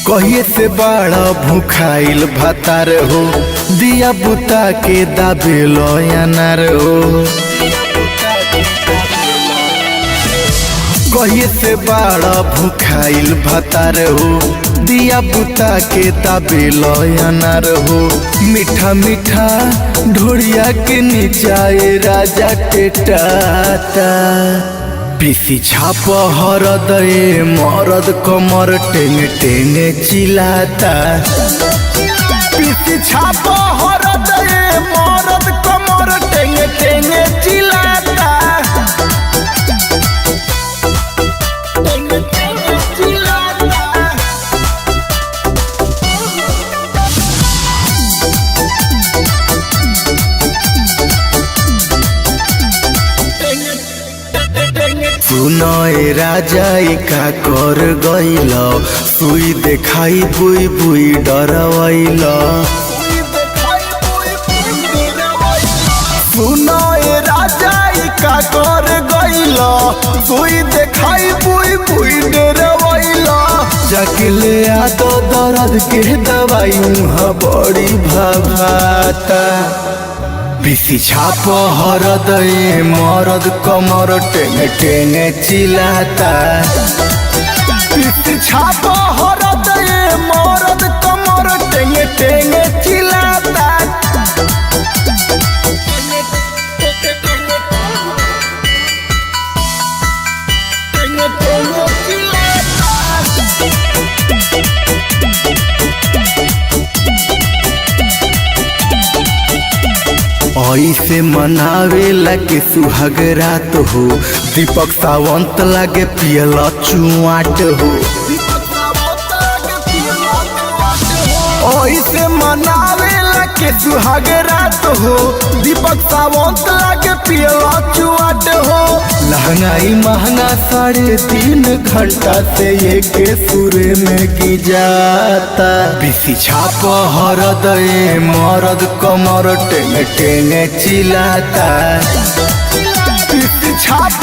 कहिए से बड़ा भूखाइल भातार हो, दिया बुता के दाबेल अनार हो। कहिए से बड़ा भूखाइल भातार हो, दिया बुता के दाबेल अनार हो। मीठा मीठा ढोरिया के नीचाए राजा टेटाता, पीसी छाप हरदय मरद कमर टेंग टेंग चिल्लाता। पीसी छाप हरदय मरद कमर टेंग टेंग चिल्लाता। टेंग टेंग चिल्लाता। सुनो ए राजा का कर गइल, सुई देखाई बुई बुई डरवैल। सुनो ए राजा का कर गइल, सुई देखाई बुई बुई डरवैल। जाके ले आ तो दर्द के दवाई उहाँ बड़ी भभाता। पीसी छाप हरदय मरद कमर टेंग टेंग चिल्लाता। पीसी छाप हरदय मरद कमर टेंग टेंग चिल्लाता। टेंग टेंग चिल्लाता। ऐसे मनावे लगे सुहाग रात हो, दीपक सावंत लागे पियला चुआट हो। ऐसे मनावे लगे सुहाग रात हो, दीपक सावंत लागे पियला चुआट हो। लहंगाई महंगा 3.5 घंटा से एक सुर में गिजाता। पीसी छाप हरदय मरद कमर टेंग टेंग चिल्लाता। पीसी छाप।